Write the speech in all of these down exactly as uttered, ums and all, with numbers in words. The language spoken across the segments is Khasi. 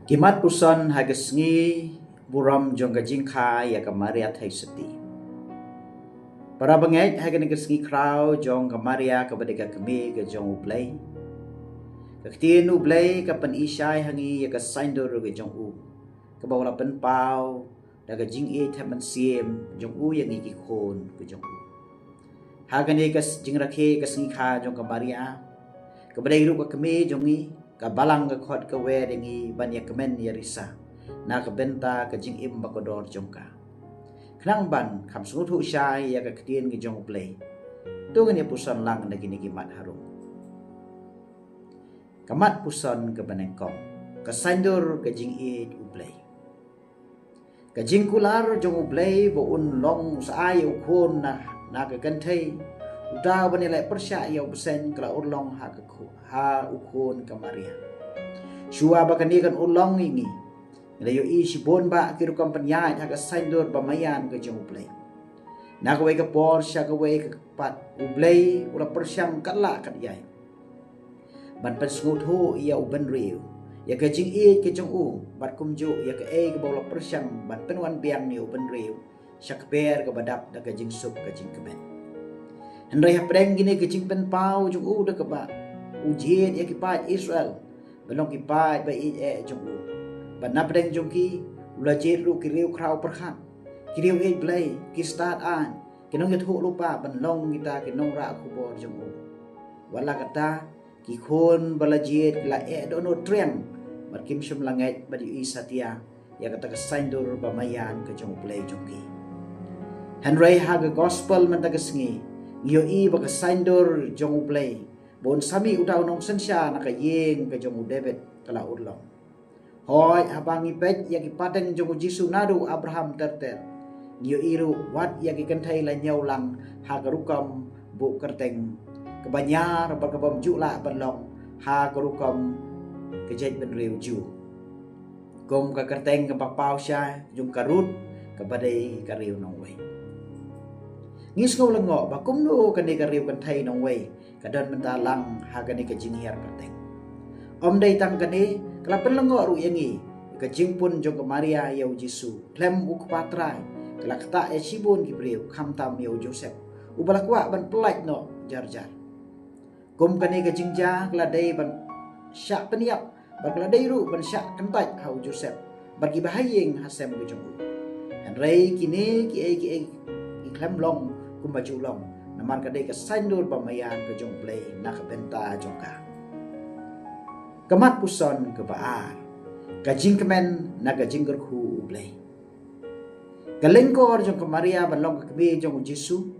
Ki mat puson ha ka sngi burom jong ka jingkha ïa ka Maria Theisotti. Para bangeit, ha kane ka sngi khraw jong ka Maria kaba dei ka kmie ka jong U Blei, ka ktien U Blei ka pyni shai ha ngi ïa ka saiñdur ka jong u, kaba u la pynpaw da ka jingïeit ha mynsiem jong u ïa ngi ki khun ka jong u. Ha kane ka s-, jingrakhe ka sngi kha jong ka Maria, kaba dei ruh ka kmie jong ngi, ka balang ka khot ka wer ïa ngi ban ïa kmen ïa risa na ka bynta ka jingim ba kordor jong ka. Khnang ban kham sngewthuh shai ïa ka ktien ka jong U Blei, to ngin ïa puson lang na kine ki mat harum. Ka mat puson kaba nyngkong, ka saiñdur ka jingïeit U Blei. Ka jingkular jong U Blei ba un long sa ai ïa u khun na, na ka kynthei, uta uban ïaleh pyrshah ïa u bseiñ, ka la urlong ha ka khu-, ha u khun ka Maria. Shuwa ba kane kan urlong ïa ngi, ngi la ïohi shibun bah ki rukom pynïaid ha ka saiñdur ba maïan ka jong U Blei. Na kawei ka por sha kawei ka pat, U Blei u la pyrshang katba katba ban pynsngewthuh ïa u bynriew ïa ka jingïeit ka jong u, bad kumjuh ïa kaei kaba u la pyrshang ban pynwan biang ïa u bynriew sha ka kper kaba dap da ka jingsuk ka jingkmen. Hynrei hapdeng kine ki jingpynpaw jong u da kaba u jied ïa ki paid Israel ban long ki paid ba ïeit eh jong u, bad napdeng jong ki u la jied ruh ki riewkhraw pyrkhat, ki riewïeit Blei, ki stad aiñ, ki nongïathuhlypa ban long kita ki nongrah khubor jong u. Wat la katta, ki khun ba la jied ki la eh dohnud triang bad kim shym la ngeit bad ïohi satia ïa kata ka saiñdur ba maïan ka jong U Blei jong ki. Hynrei ha ka gospel mynta ka sngi, ngi ïohi ba ka saiñdur jong U Blei ba un sa mih uta u nongsynshar na ka ïing ka jong u David ka la urlong. Hooid, haba ngi peit ïa ki pateng jong u Jisu naduh Abraham ter ter, ngi ïohi ruh wat ïa ki kynthei la ñiew lang ha ka rukom buh kyrteng kaba ñiar bad kaba ym ju lah ban long ha ka rukom ka jaitbynriew Jiw, kum ka kyrteng kaba paw shai jong ka Ruth kaba dei ka riew nongwei. Ngi sngew lyngngoh ba kumno kane ka riew kynthei nongwei ka don mynta lang ha kane ka jinghiar pateng. Ym dei tang kane, ka la pynlyngngoh ruh ïa ngi ka jingpun jong ka Maria ïa u Jisu. Khlem u kpa trai, ka la ktah ïa shibun ki briew, khamtam ïa u Joseph, uba la kwah ban pyllait noh jar jar. Kum kane ka jingjia ka la dei ban shah pynïap, bad ka la dei ruh ban shah kyntait ha u Joseph bad kiba ha ïing ha sem ka jong u. Hynrei kine kiei kiei ki khlem long kumba ju long, namar ka dei ka saiñdur ba maïan ka jong U Blei na ka bynta jong ka. Ka mat puson kaba ar, ka jingkmen na ka jingkyrkhu U Blei. Ka lyngkor jong ka Maria ban long ka kmie jong u Jisu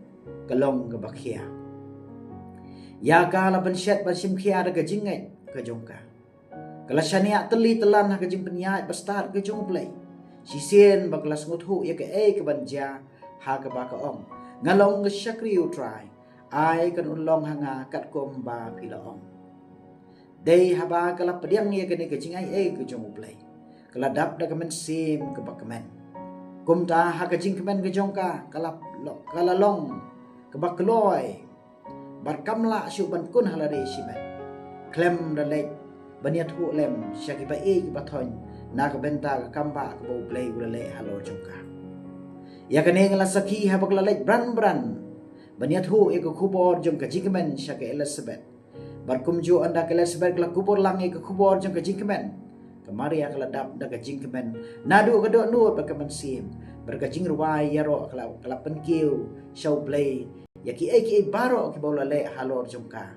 ka long kaba khia. Ïa ka la pynshet ban shim khia da ka jingngeit ka jong ka. Ka la shaniah tylli tyllan ha ka jingpynïaid bastad ka jong U Blei, shisien ba ka la sngewthuh ïa kaei kaban jia ha kaba ka ong: Nga long ka shakri U Trai, ai kan un long ha nga katkum ba phi la ong. Dei haba ka la pdiang ïa kane ka jingai ei ka jong U Blei, ka la dap da ka mynsiem kaba kmen. Kumta ha ka jingkmen ka jong ka, ka la lo-, ka la long kaba kloi bad kam lah shuh ban kun ha lade shimet, khlem da leit ban ïathuh lem sha kiba ïeit kiba thoiñ na ka bynta ka kambah kaba U Blei u la leh halor jong ka. Ïa kane nga la sakhi haba ka la leit bran bran ban ïathuh ïa ka khubor jong ka jingkmen sha ka Elizabeth. Bad kumjuh ynda ka Elizabeth ka la kubur lang ïa ka khubor jong ka jingkmen, ka Maria ka la dap da ka jingkmen naduh ka dohnud bad ka mynsiem, bad ka jingrwai ïaroh ka la, ka la pynkiew sha U Blei ïa kiei kiei baroh kiba u la leh halor jong ka,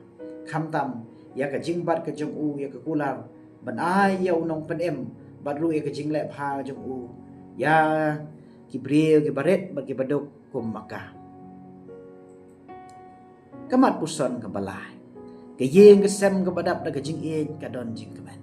khamtam ïa ka jingbat ka jong u ïa ka kular ban ai ïa u Nongpynim, bad ruh ïa ka jingleh bha jong u ïa ki briew kiba rit bad kiba duk kum ma ka. Ka mat puson kaba lai, ka ïing ka sem kaba dap da ka jingïeit ka don jingkmen.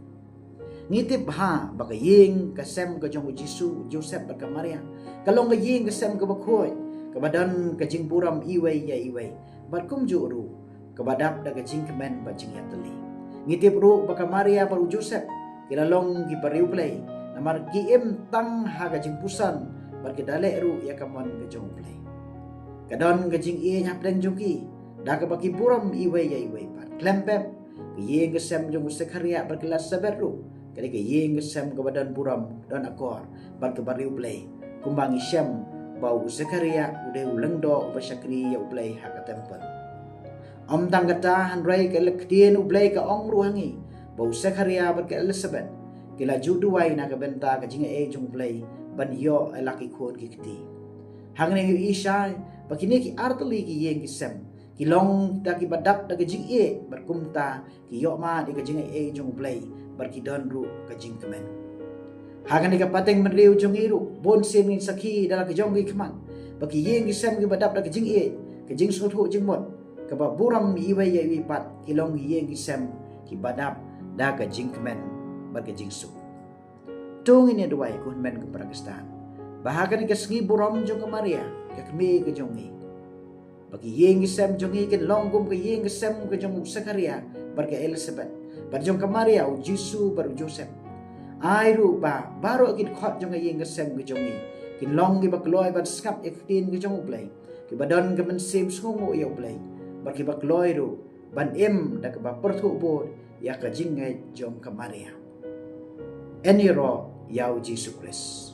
Ngi tip bha ba ka ïing ka sem ka jong u Jisu, u Joseph bad ka Maria ka long ka ïing ka sem kaba khuid, kaba don ka jingburom iwei ïa iwei, bad kumjuh ruh kaba dap da ka jingkmen bad jingïatylli. Ngi tip ruh ba ka Maria bad u Joseph ki la long kiba riewblei, namar ki im tang ha ka jingpuson bad ki da leh ruh ïa ka mon ka jong U Blei. Ka don ka jingïeit hapdeng jong ki, da kaba ki burom iwei ïa iwei pat. Khlem pep, ka ïing ka sem jong u Sekharia bad ka Elisabeth ruh ka dei ka ïing ka sem kaba don burom, don akor bad kaba riewblei, kumba ngi shem ba u Zakaria u dei u lyngdoh uba shakri ïa U Blei ha ka templ. Ym tang kata, hynrei ka ktien U Blei ka ong ruh ha ngi ba u Zakaria bad ka Elisabet ki la ju duwai na ka bynta ka jingaiei jong U Blei ban ïoh ïa la ki khun ki kti. Hangne ngi ïohi shai ba kine ki artylli ki ïing ki sem ki long da kiba dap da ka jingïeit, bad kumta ki ïoh mad ïa ka jingaiei jong U Blei, bad ki don ruh ka jingkmen. Ha kane ka pateng bynriew jong ngi ruh, bun sien ngin sakhi da la ka jong ki khmat ba ki ïing ki sem kiba dap da ka jingïeit, ka jingsngewthuh jingmut, kaba burom iwei ïa iwei pat, ki long ki ïing ki sem kiba dap da ka jingkmen bad ka jingsuk. To ngin ïa duwai, ko hynmen ko para Khristan, ba ha kane ka sngi burom jong ka Maria, ka kmie ka jong ngi, ba ki ïing ki sem jong ngi kin long kum ka ïing ki sem ka jong u Zakaria bad ka Elisabet, bad jong ka Maria, u Jisu bad u Joseph. Ai ruh ba baroh ki dkhot jong ka ïing ki sem ka jong ngi kin long kiba kloi ban sngap ïa ka ktien ka jong U Blei, kiba don ka mynsiem sngewnguh ïa U Blei, bad kiba kloi ruh ban im da kaba pyrthuh bud ïa ka jingngeit jong ka Maria. Yn ïaroh ïa u Jisu Khrist.